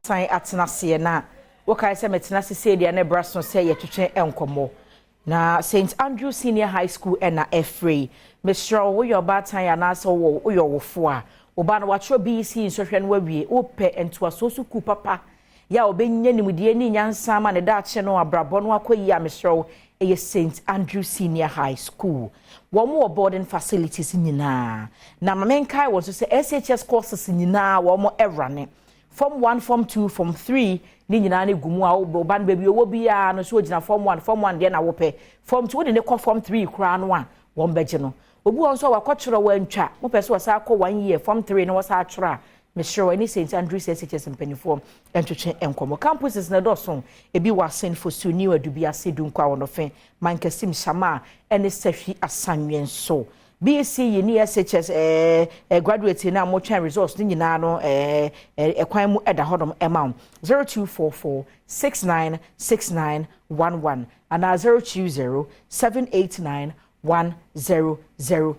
Yɛasan atena aseɛ na wokae sɛ metena ase sei deɛ, na ɛbra so sɛ yɛtwetwe nkɔmmɔ na St Andrew Senior High School ɛna ɛfrɛ yi. Mesrɛ wo, woyɛ ɔbaatan anaasɛ wowɔ woyɛ ɔwofo a woba no watwerɛ BECE nsɔhwɛ no awie, wopɛ ntoasoɔ sukuu papa yɛ a wobɛnya nimdeɛ ne nyansa ma ne daakye no abrabɔ no akɔ yie a, mesrɛ wo, ɛyɛ St Andrew Senior High School. Wɔn wɔ boarding facilities nyinaa na ma menkae wɔn nso sɛ SHS courses nyinaa wɔn ɛwrane, form 1, form 2, form 3 ne nyinaa ne gu mu a ɔba no baabi ɔwɔ biara no so ogyina form 1, form 1 deɛ na wopɛ, form 2, wode ne kɔ form 3 koraa no a, wɔn bɛgye no. Obi wɔn nso a wakɔtwerɛ wɔantwa, mopɛ sɛ wɔsan akɔ one year form 3 na wɔsan atwerɛ a, mesrɛ wɔ ne St Andrews SHS mpanimfoɔ ntwetwe nkɔmmɔ. Campuses na ɛdɔso, ebi wɔ Assin Fosu, New Edubiase, Dunkwa Wɔnɔfɛn, Mankasim, Shama ɛne Sefwi Asawinso. BECE ne SHS graduate na motwɛn results ne nyinaa no, ɛkwan mu ɛda hɔnom ɛma wo. 0244 696911 anaa 020 789 1004.